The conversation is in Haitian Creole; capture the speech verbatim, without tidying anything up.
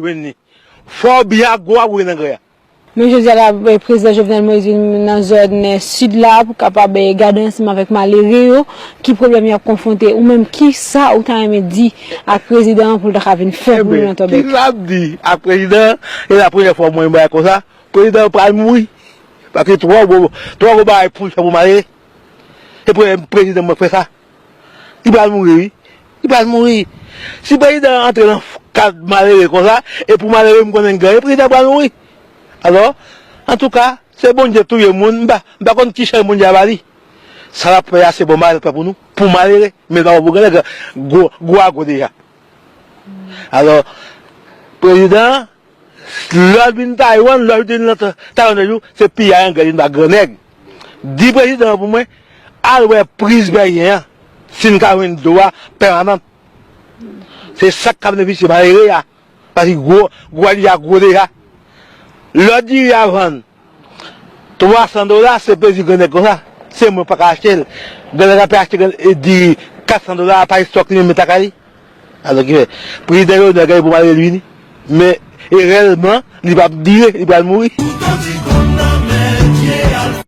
Vin ni. Fò w byen ak gwo a pou vin angrè a. Men jodi a la, prezidan Jovenel Moïse vin nan zòn sid la pou kapab gade ansanm avèk malere yo ki pwoblèm y ap konfwonte, ou menm ki sa ou ta renmen di ak prezidan an pou l ta ka vin fè pou nou nan Tòbèk. Ki sa m di ak prezidan an? E la premyè fwa mwen bagay konsa. Prezidan an pral mouri. Paske twò gwo twò gwo bagay pou l fè pou malere. Se premye prezidan mwen fè sa. Li pral mouri wi. Li pral mouri. Si prezidan an antre nan kad malere konsa, e pou malere m konnen l genyen, prezidan pral mouri. Alò, antouka, se Bondye touye moun, m pa, m pa konn ki chay Bondye a ba li. Sa l ap fè a se bon bagay l ap fè pou nou, pou malere, men l pa bon pou grannèg, gwo, gwo a gwo deja. Alò, prezidan an, lè l vin Taiwan, lè l vin nan Taiwan yon jou, se piyay anglè li pa grannèg. Di prezidan an pou mwen, al wè priz Bèyen an, si n ka jwenn dlo a pèmanan. Se sa k ka benefisye malere a, paske gwo, gwo a deja gwo deja. Lè diri a vann twa san dola, se plezi grannèg konsa. Se mwen pa ka achte l. Grannèg ap achte diri kat san dola, pa estòk li menm lakay li. Alò ki fè, prezidan Jovenel genyen pou malere l vini. Men, e rèlman, li p ap dire, li pral mouri.